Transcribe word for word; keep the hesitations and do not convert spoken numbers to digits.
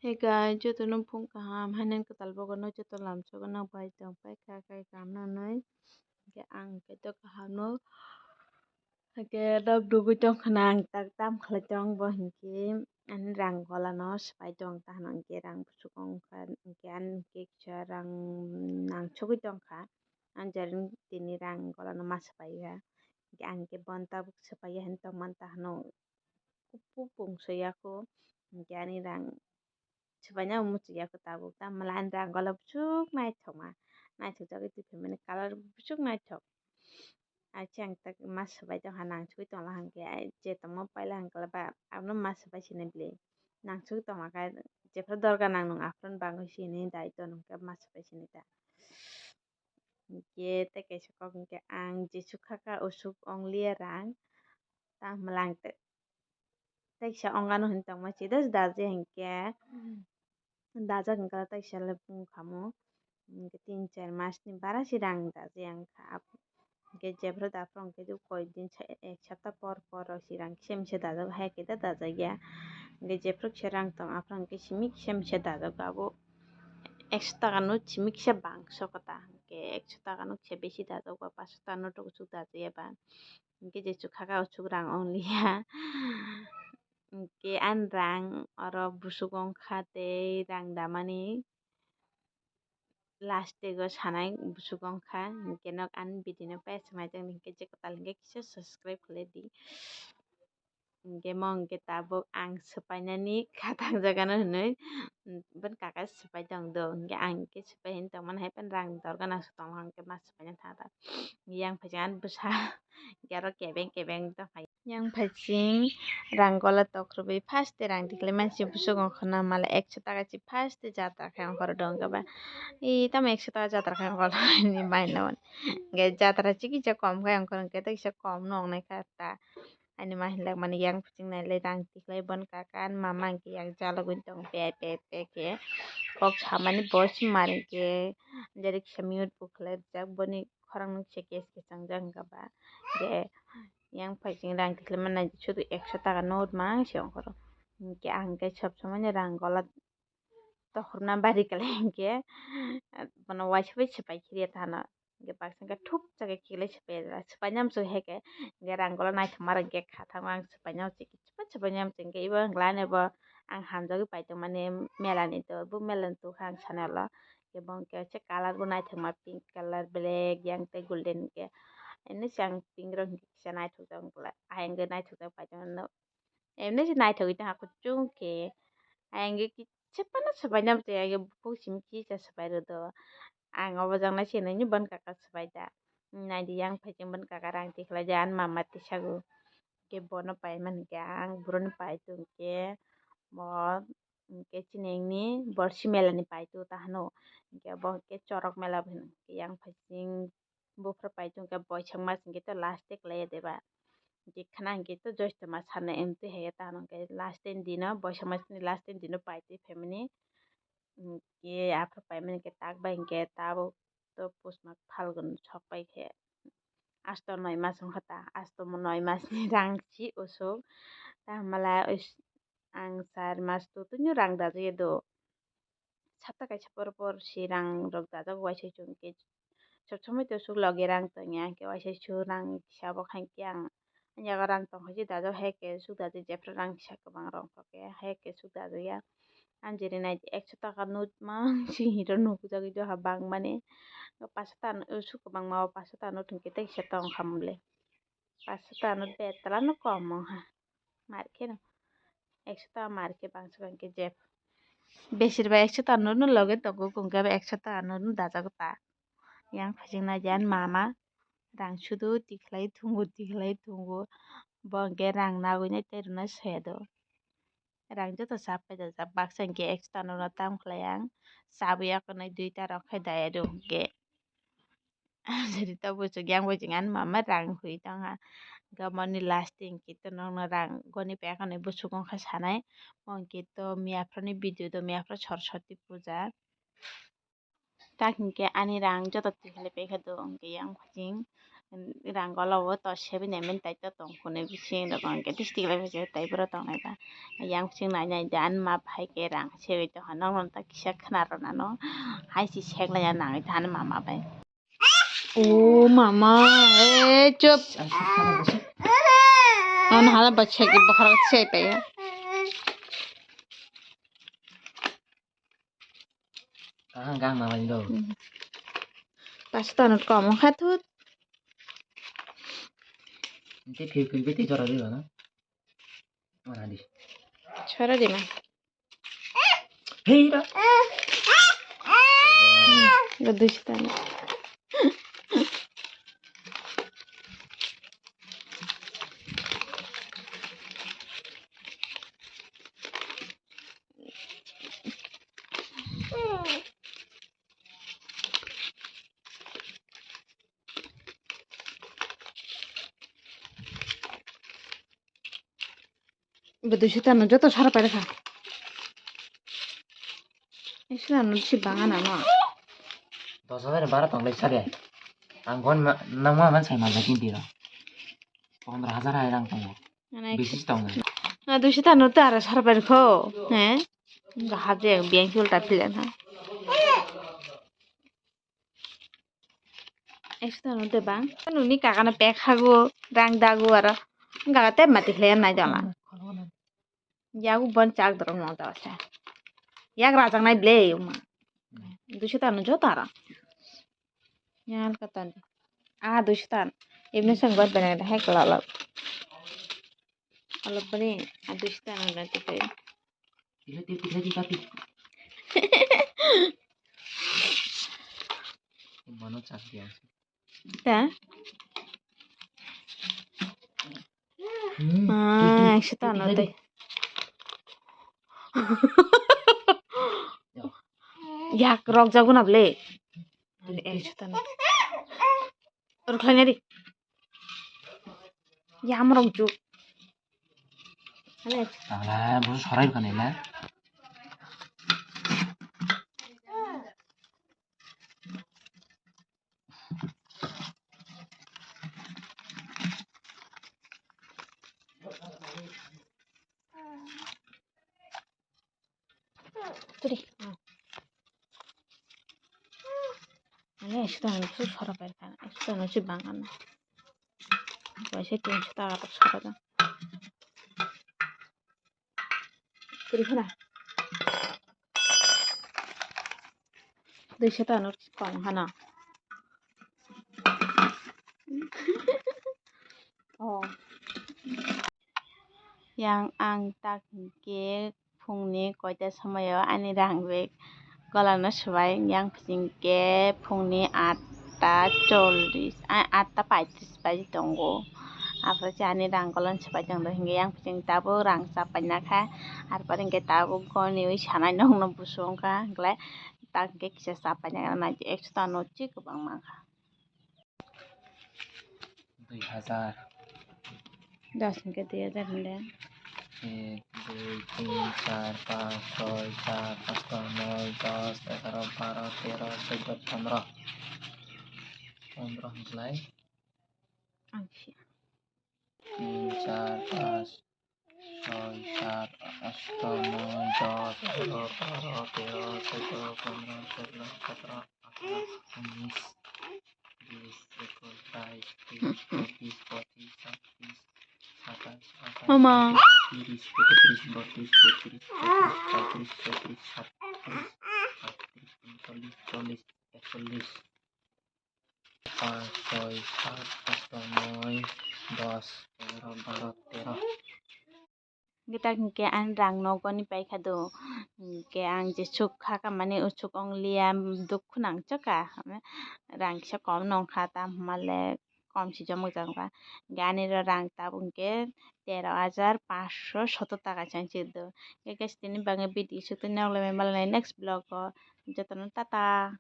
Hey guys, jotono phung kaham, haino kwtal bogo no joto lamsogo no bai tong pai kha kai kam no nai. Hwnkhe ang khe to kaham no. Hwnkhe dok dugui tong khna ang tak tam khlai tong bo hinkhe ani rang gola no swpai tong ta hwnkhe rang bwswk ongkha hinkhe ani kisa rang nang sogwi tong kha. Ang jani tini rang gola no ma swpai ya. Hinkhe ang khe bon tabuk swpai ya hin tong man ta hwno. Kupu pung soya kho, hinkhe ani rang swbaina muchung ya kho tabuk, tamo ani rang gola bwswk naithok ma, naithok jagwi twi phaimani colour bwswk naithok. Achi ang tak ma swbai tongkha, nang sugwi tongla hinkhe, je tongma paila hinkhe ba abono ma swbai sini bwle, nang sugwi tongla khe jephru dorkar nang nung aphuru bagwi sini dai to nungkhe ma swbai sini ta. Hinkhe tei kaisa kok hinkhe ang jesu khaka usuk ongliya rang ta mwlang tei. Tei kisa ongano hin tongma chida daji hinkhe dajak hinkhe tei kisa le bung khamu hinkhe tin char mas ni bara si rang daji ang kha. Hinkhe jephru daphru hinkhe koi din ek sapta por por rok si rang kisa misa dajak hai khe da dajak ya. Hinkhe jephru kisa rang tong aphru hinkhe simi kisa misa dajak abo. Ekso taka no simi kisa bangso kota hinkhe ekso taka no kisa besi dajak ba paso taka no tok suk dajak ya ba. Hinkhe jesu khaka usuk rang ongliya. Hinkhe ani rang oro bwswk ongkha tei rang damani last date o sanai bwswk ongkha. Hinkhe nok ani video no paisa nai tongdi hinkhe je kwtal hinkhe kisa subscribe khlai di. Hinkhe mo hinkhe tabuk ang swpainani kha tang jagano hinwi bini kaka swpai tong do hinkhe ang hinkhe swpai hin tongmani hai phano rang dorkar nang se tongkha hinkhe ma swpaina thang ta yang phaikhe ani bwsa hinkhe aro kebeng kebeng tongkha yang phaising rang gola tokrwbwi first de rang tikhlai mansi bwswk ongkha na mala ekso taka si first de jatra khai ongkhoro do hinkhe ba i tamo ekso taka jatra khai ongkhoro hinwi mainani hinkhe jatra si kisa kom khai ongkhoro hinkhe tei kisa kom no ongnaikha ta. Ani ma hinlak mani yang phuching nai le rang tikhlai bon kaka ani mama hinkhe yang chalogwi tong pe pe pe khe kok samani bo si mar hinkhe jari kisa mute bo khlai rijak boni khorang no kisa case khe changjak hinkha ba je yang phaising rang tikhlai mani sudu ekso taka note mang se ongkhoro hinkhe ang khe sob somoi no rang gola tokhorna bari kale hinkhe bono waisa bai swpai khiriya thano hinkhe baksa hinkhe thupsa khe khiklai swpai swpaina muchung heke hinkhe rang gola naithokma rok hinkhe kha thango ang swpaina muchung swpai swpaina muchung hinkhe ibo hinglai bo ang hamjagwi paitongmani melani to bo melani tokha ang sana ulo hinkhe bo hinkhe colour bo naithokma pink colour black yang tei golden hinkhe ani se ang pink rok hinkhe kisa naithokjak wngkha ai hinkhe naithokjak paitongmani. Emni se naithogwi tongkha kuchung khe. Ang kisa phano swbaina bwtwi ang bukhuk simi kisa swbai rwdo. Ang obo jang nai se nini bon kaka swbai da. Naidi yang phaising bon kaka rang tikhlai da ani mama tisago. Khe bono pai mani khe ang buroni pai tong khe bo hinkhe chini engni borsi mela ni pai tong ta hwno. Hinkhe bo hinkhe chorok mela bo hino. Yang phaising buphuru pai tong khe boisak mas hinkhe to last day kwlai ya de ba. Hinkhe khna hinkhe to joisto mas sano M T hai ya ta hwno hinkhe last day ni dino boisak mas ni last day ni dino pai twi phaimani. Hinkhe aphuru paimani hinkhe tak bai hinkhe tabuk to pus mas phalgun sok pai khe asto noi mas wngkha ta asto noi mas ni rang si usuk ta mala ang char mas to tini rang dajak ya do. Sapta kaisa por por si rang rok dajak waisa chwng khe sob somoi to suk logi rang tongya hinkhe waisa su rang kisa bo khankhe ang ani yago rang tong khe dajak hai khe suk dajak jephru rang kisa kwbang rok khe hai khe suk dajak ya ang jeri nai ekso taka note mang si hiro nukjagwi doha bang mani paso ta suk kwbangma o paso ta note hinkhe tei kisa tong kha mole. Paso ta note betla no kom wngkha mar khe no ekso taka mar khe bangsa bang khe jeb besir bai ekso taka note no logi tongo kung khe ekso taka note no dajak ta yang phaising nai jan mama rang sudu tikhlai thungo tikhlai thungo bo hinkhe rang nagwi nai tei rwna soya do. Rang joto chap pai da jak baksa hinkhe ekso taka note no tam khlai ang chabwi ya kwnwi duita rok khai daya do hinkhe. Jadi to buchuk yang buchuk ani mama rang hui tongha. Hinkhe moni last day hinkhe to nokno rang goni paiya khe buchuk wngkha sanai. Mo hinkhe to miyaphru ni video do miyaphru Saraswati puja. Tak hinkhe ani rang joto tikhlai paikha do hinkhe yang buching Rang gola o to sebi nai mani tai to tong phunui bising rok hwnkhe district level se tai boro tongnai ba. Yang bising nai nai de ani ma bai khe rang sebi tongkha, nokno ta kisa khna rw nano hai se sek laiya nangwi tha ani mama bai. O mama, e chup. Ano hala ba sek bokhorok se tai ya. Kaham kaham mama ni do. Pas to no kom kha thut. Ente phir phir bete jora de na. Mana di. Chora de ma. Hei da. Gadus tani. Bo duiso tano joto sara pairokha. Ekso tano si banga nano. Dos hajar baro tonglai sari. Ang gon ma-, nangma man sai manjak ni diro. Pondro hajar hai rang tongo. Bisi tongo. Na duiso tano to aro sara pairokho. He? Ga hab je biyang si ulta philan ha. Ekso tano de bang. Nini kaka no pek hago, rang dago aro. Kaka te mati khlai nai jala. Yago bon chak dorong no jala se. Yak rajak nai ble uma. Duiso tano joto aro. Yang halka tan. Ah, duiso tan. Ibni senggot benai hai kala lak. Alok bani, ah, duiso tan ang ganti kai. Mano chak dia. Ta? Hmm. Ah, ekso tano de. Yak rok jago na ble. Ekso tano. Rwkhlaina di. Yam rok juk. Ale. Tala, bo sorai rwkha nila. Turi. Ani ekso taka ni bisingo sora paikha, ekso taka ni bisingo bang ano. Kaisa tinso taka rok sora da. Turi khuna. Duiso taka no kom hano. Oh. Yang ang tak hinkhe phungni koita somoio ani rang bag golano swbai, yang hinkhe phungni atta chollish, a, atta paitris baji tongo. Aphuru se ani rang golano swbai tongdo hinkhe yang hinkhe tabuk rang chapaina kha, arpore hinkhe tabuk goniwi sanai nokno busu wngkha, hinkhe tak hinkhe kisa chapaina kha, ekso taka no se kwbang mankha. Dui hajar. Das hinkhe dui hajar hwnde. Ek, dui, tin, char, panch, choi, sat, asto, noi, dos, egaro, baro, tero, soddo, pondro. Pondro hwnklai. Ang si. Tin, char, panch, choi, sat, asto, noi, dos, egaro, baro, tero, soddo, pondro, solo, sotro, atharo, unis, bis, ekush, bais, teis, chobis, pochis, chabis, satais, atais, Mama. Untiris, tiris, ektiris, botris, tetris, chotris, poitris, chotris, satris, atris, uncholish, chollish, ekcholish. Panch, choi, sat, asto, noi, dos, egaro, baro, tero. Hinkhe tak hinkhe ani rang nogo ni paikha do. Hinkhe ang jesuk kha kamani usuk ong liya, dukhu nang chakha. Rang kisa kom nong kha, tam hwnba le kom si jomok jang ba. Hinkhe ani rang tabuk hinkhe tero hajar panchsho sottor taka chang chirdo. Hinkhe guys, tini bagwi video isuk twi nok lemai malai next vlog o jotono tata.